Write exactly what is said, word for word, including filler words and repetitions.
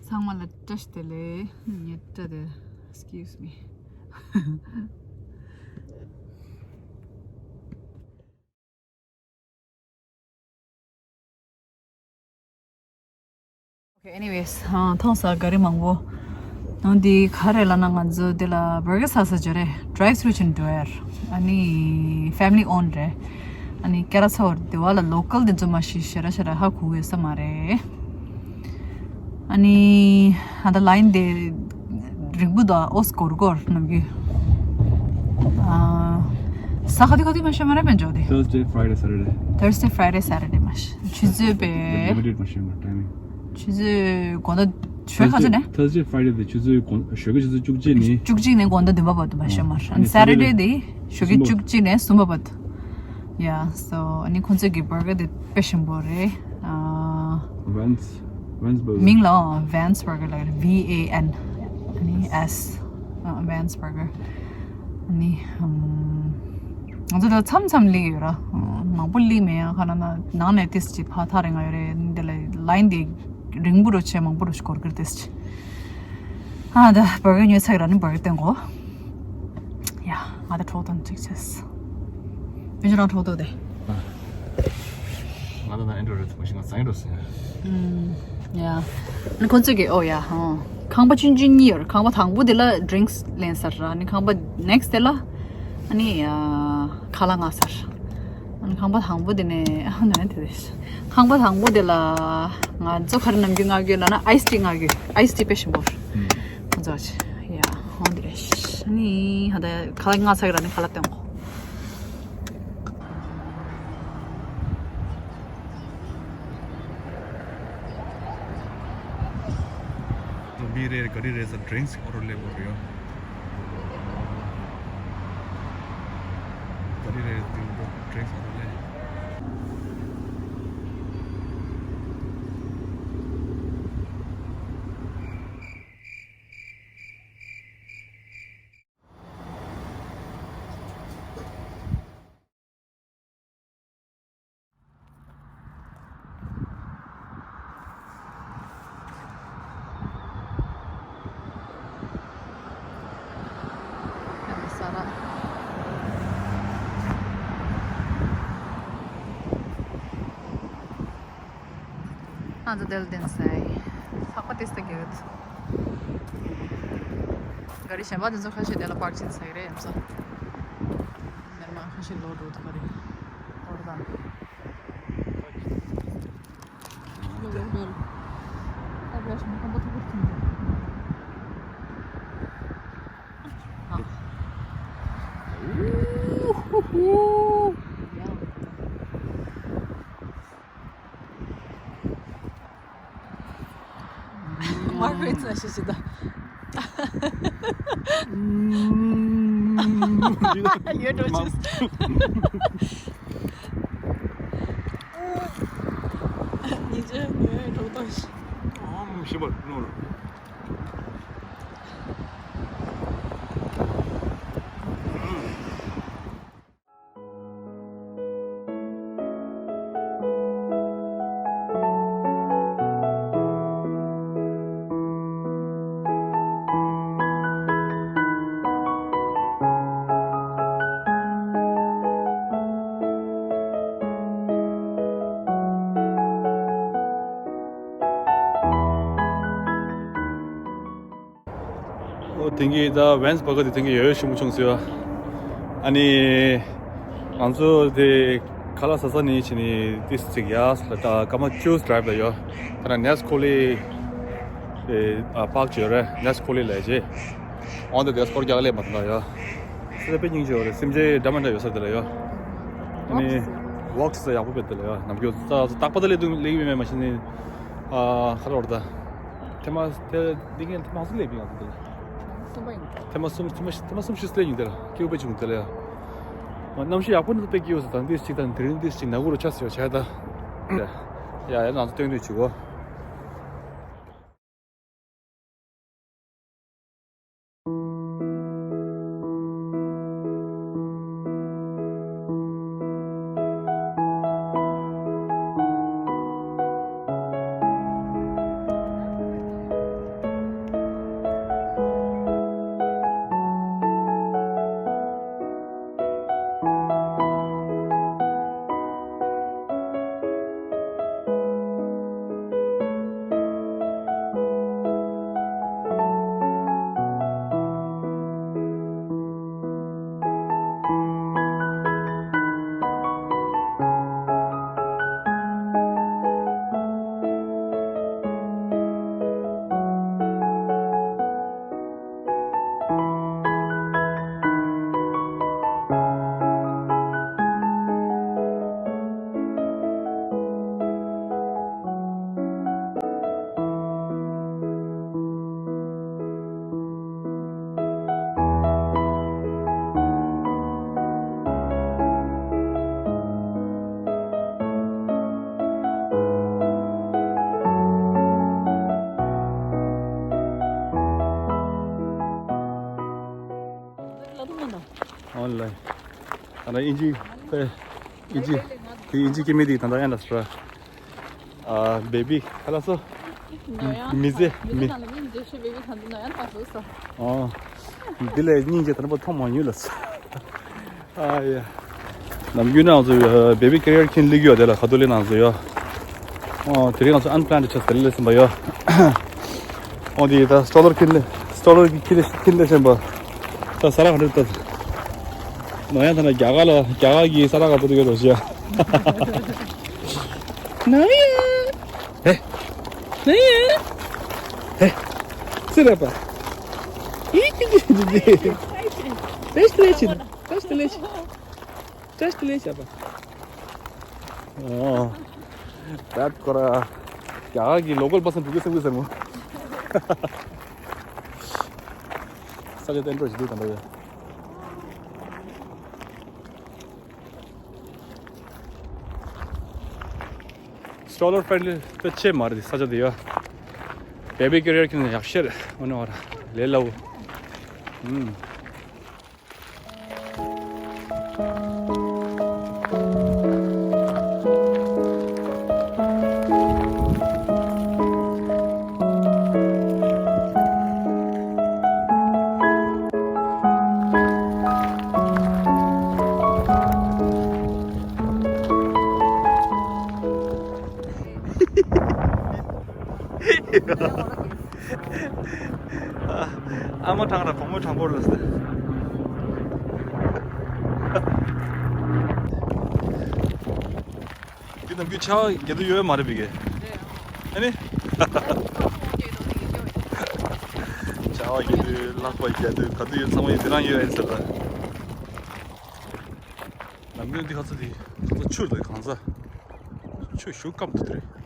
ཚང་མ་ལ་བཀྲ་ཤིས་བདེ་ལེགས། ངའི་སྐྲ་དེ། Excuse me. Okay, anyways, ཨ། མཐོང་ས་ག་རེ་མང་པོ། ཨ། འདི་ག་རེ་ལབ་ན། ང་ཚོ་འདི་ལ་བར་གར་ཟ་ས་ཅིག་ཡོད་རེད། Drive through ཅིག་འགྲོ་ཡ་རེད། ཨ་ནི་family owned རེད། ཨ་ནི་སྐད་གྲགས་ཚ་བོ་རེད། འདི་བ་ལ་local འདི་ཚོ་མ་གཞི་ཞེ་དྲག་ཞེ་དྲག་ཧ་གོ་གི་ཡོད་ས་མ་རེད། ཨ་ནི་ཨ་ད་line དེ་རིང་པོ་འདུག། ཨོ་སྐོར་སྐོར་ནམ་རྒྱུན། ཨ། ས་ག་དུས་ག་དུས་མ་ཤེས་མ་རེད། དཔེ་འཇོག་དེ། Thursday, Friday, Saturday. Thursday, Friday, Saturday མ་ཤེས། ཆུ་ཚོད་པས། Limited མ་ཤེས་མ་timing. ཆུ་ཚོད་དགོང་དག་ཞོགས་ག་ཚོད་ནས། Thursday, Friday དེ་ཆུ་ཚོད་དགོང་ཞོགས་ཀྱི་ཆུ་ཚོད་བཅུ་གཅིག་ནས། བཅུ་གཅིག་ནས་དགོང་དག་བདུན་པ་བར་དུ་མ་ཤེས་མ་རེད། ཨ། ཨ་ནི་Saturday Saturday དེ་ཞོགས་ཀྱི་བཅུ་གཅིག་ནས་གསུམ་པ་བར་དུ། Yeah, so ཨ་ནི་ཁོང་ཚོས་ཀྱི་བར་གར་དེ་དཔེ་ཞིམ་པོ་རེད། ཨ། Vans, Vans burger. མིང་ལ། ཨ། Vans Burger ལབ་རེད། V A N ཨ་ནི་S ཨ། Vans Burger. ཨ་ནི་ཨམ། ང་ཚོ་ད་མཚམས་མཚམས་སླེབས་ཡོད་ར། ཨ། མང་པོ་སླེབས་མེད། ཡང་ག་ན་ན་ནང་ནས་ཏིས་ཅིག་ཕར་ཐག་རིང་ང་ཡོད་རེད། འདི་ལ་line དེ་རིང་པོ་རུ་བྱས། མང་པོ་རུ་སྐོར་གྱི་རེད། ཏིས་ཅིག་ཨ། ད་བར་གར་ཉོས་ཚར་ར་ནི་བར་གར་སྟོན་གོ། ཡ། ང་ད་གྲོགས་དང་གཅིག་བྱས། དཔེ་ཆ་རང་གྲོགས་ཏོ་དེ། ང་ད་ན་ཨེན་ཌོ་རེད། མ་གཞི་ང་ཟ་ཨེན་ཌོ་ཟེར། ཨུམ། ཡ། ནི་ཁོ་ཚོས་ཀྱི། ཨོ་ཡ། ཧང་། ཁང་པ་ཆུང་ཆུང་གཉིས་ཡོད་རེད། ཁང་པ་དང་པོ་དེ་ལ་drinks ལེན་ས་རེད། ཨ་ནི་ཁང་པ་next དེ་ལ་ཨ་ནི་ཡ་ཁ་ལག་མངགས་ས་རེད། ཨ་ནི་ཁང་པ་དང་པོ་དེ་ནས། ཨ། ན་དེ་རེད། ཁང་པ་དང་པོ་དེ་ལ་ང་ཚོ་ག་རེ་ནམ་རྒྱུན་མངགས་ཀྱི་ཡོད་ལབ་ན་iced tea མངགས་ཀྱི་ཡོད། Iced tea དཔེ་ཞིམ་པོ་རེད། ཁོ་ཚོ་ཡ་ཧོན་དེ་རེད། ཨ་ནི་ཧ་ད་ཁ་ལག་མངགས་ཚར་གི་ར་ནི་ཁ་ལག་སྟོན་གོ། མི་རེ་ག་རེ་རེ་ས་drinks order ལེན་དགོས་རེད་ཡ། ག་རེ་རེ་drinks order ལེན། ང་ཚོ་དེ་ལ་བསྡད་ས་ཡིན། ལྷག་པ་ཏིས་ད་གྱོད། ག་རི་གཞན་པ་དེ་ཚོ་ཁ་ཤས་དེ་ལ་པར་ཕྱིན་ས་ཡི་རེད་ཡམ་ས། མེར་མ་ཁ་ཤས་ལོ་འགྲོ་ཐུབ་པ་རེད། འོར་དང་། མར་ཁོའི་ཚ་ཤི་ཤི་ད། ཡོད་འགྲོ་ཆུ། ཉིན་བྱེད་ངའི་གྲོགས་ཏོ་ཤི། ཨམ་ཤི་བར་ནོར། ཨོ། དེང་གི་ད་Vans Burger དེ་དེང་གི་ཡོད་ཡོད་ཞིམ་པོ་བྱུང་ཟེར་བ། ཨ་ནི་ང་ཚོ་དེ་ཁ་ལག་ཟ་ས་ནས་ཕྱིན་ནས་ཏིས་ཅིག་ཡ་ལ་ད་ཀ་མ་ཅུས་ཌ་རའིབ་ལ་ཡོད། ད་ན་ནེས་ཁོ་ལི་དེ་ཨ་པག་ཅིག་ཡོད་རེད། ནེས་ཁོ་ལི་ལས་ཅེ། འོན་ཏེ་དེ་སྐོར་རྒྱག་ལས་མ་ཐུབ་ན་ཡོད། ཚེ་དཔེ་སྙིང་རྗེ་ཡོད་རེད། སེམས་ཅན་འདྲ་མི་འདྲ་ཡོད་ས་དེ་ལ་ཡོད། ཨ་ནི་walk ས་ཡག་པོ་བེད་དེ་ལ་ཡོད། ནམ་རྒྱུན་ད་རྟག་པ་དེ་ལས་དུང་ལེགས་མེད་མ་ཤེས་ནི། ཨ་ཁ་ལོར་ད། ཐེངས་མ་དེ་འདི་ངས་ཐེངས་མ་གསུམ་སླེབས་ཡིན་ང་ཚོ་འདི་ལ། གསུམ་པ་ཡིན། ཐེངས་མ་གསུམ་ཐེངས་མ་ཐེངས་མ་གསུམ་བཞི་སླེབས་ཡིན་འདི་ལ། སྐྱིད་པོ་དཔེ་བྱུང་འདི་ལ་ཡ། ང་གནམ་གཤིས་ཡག་པོ་འདི་དཔེ་སྐྱིད་པོ་ཟེར་དང་འདི་ཞིག་དང་དེ་རིང་འདི་ཞིག་ནག་པོ་རུ་ཆགས་སོང་བྱས་ད། ཡ་ཡ་ང་ཚོ་སྟོན་དུས་བྱེད་གོ། ལ། ད་ནི་ཨིན་ཇི་པས། ཨིན་ཇི། དེ་ཨིན་ཇི་སྐྱེ་དམན་དེ་ད་ལྟ་ཡང་ལ་སོ། ཨ། བེ་བི་ག་ལ་སོ། མི་ཚེ་མི། ཨོ། འདི་ལས་སྙིང་རྗེ་ད་ནི་པོ་མཐོང་མ་མྱོང་ལ་སོ། ཨ་ཡ། ནམ་རྒྱུན་ང་ཚོ་བེ་བི་ཀེ་རི་ཡར་ཁྱེར་སླེབས་ཀྱི་ཡོད་དེ་ལ། ཁ་ཐུག་ལས་ང་ཚོ་ཡོད། ཨོ། དེ་རིང་ང་ཚོ་ཨན་པི་ལན་ཌི་ཆགས་ཟེར་ལས་ཟིན་པ་ཡོད། ཨོ། དེ་ད་སི་ཊོ་ལར་ཁྱེར་སླེབས། སི་ཊོ་ལར་གྱིས་ཁྱེར་སླེབས་ཁྱེར་སླེབས་ཟིན་པ། ད་ས་ར་ག་འདྲ་ད། ནོ་ཡང་ད་ན་རྒྱ་གར་ལ། རྒྱ་གར་གྱི་ས་ར་ག་ཚོ་ཡོད་རོ་ཞིག་ཡ། ནོ་ཡང་། ཧེ། ནོ་ཡང་། ཧེ། སི་ར་པ། ཨི་ཅི་ཅི་ཅི་ཅི། བཀྲ་ཤིས་བདེ་ལེགས། བཀྲ་ཤིས་བདེ་ལེགས། བཀྲ་ཤིས་བདེ་ལེགས་བྱ་བ། ཨོ། ད་ཁོ་ར་རྒྱ་གར་གྱི་ལོ་ཀལ་པར་སན་འགྲོ་གི་སེམས་ཀྱི་སེམས་ངོ་། ས་ཆ་བསྟན་འགྲོ་ཞིག་འདུག་ད་ལྟ་ཡོད། སི་ཊོ་ལར་ཕྲེན་ཌི་ལི་དཔེ་ཆེ་མ་རེད་ས་ཆ་དེ་ཡོད། བེ་བི་ཀེ་རི་ཡར་ཁྱེར་ནས་ཡག་ཤོས་རེད། འོ་ན་བ་ར་ལས་སླ་བོ། ཨུམ། ཨ་མ་དྲང་ར་བུ་མོ་དྲང་པོ་རེད་ཟེར། འདི་ནམ་རྒྱུན་ཆར་པ་རྒྱག་དུས་ཡོད་མ་རེད་པས་ཀྱི། ཨ་ནི། ཆར་པ་རྒྱག་དུས་ལྷགས་པ་རྒྱག་དུས་ག་དུས་ཡོད་ཚང་མ་ཡོད་དེ་རང་ཡོད་ཨེ་ཟེར་ལ། ནམ་རྒྱུན་འདི་ག་ཚོད་དེ་ག་ཚོད་ཆུ་རེད་གང་ས། ཆུ་ཞུ་སྐམ་དུ་དེ་རེད།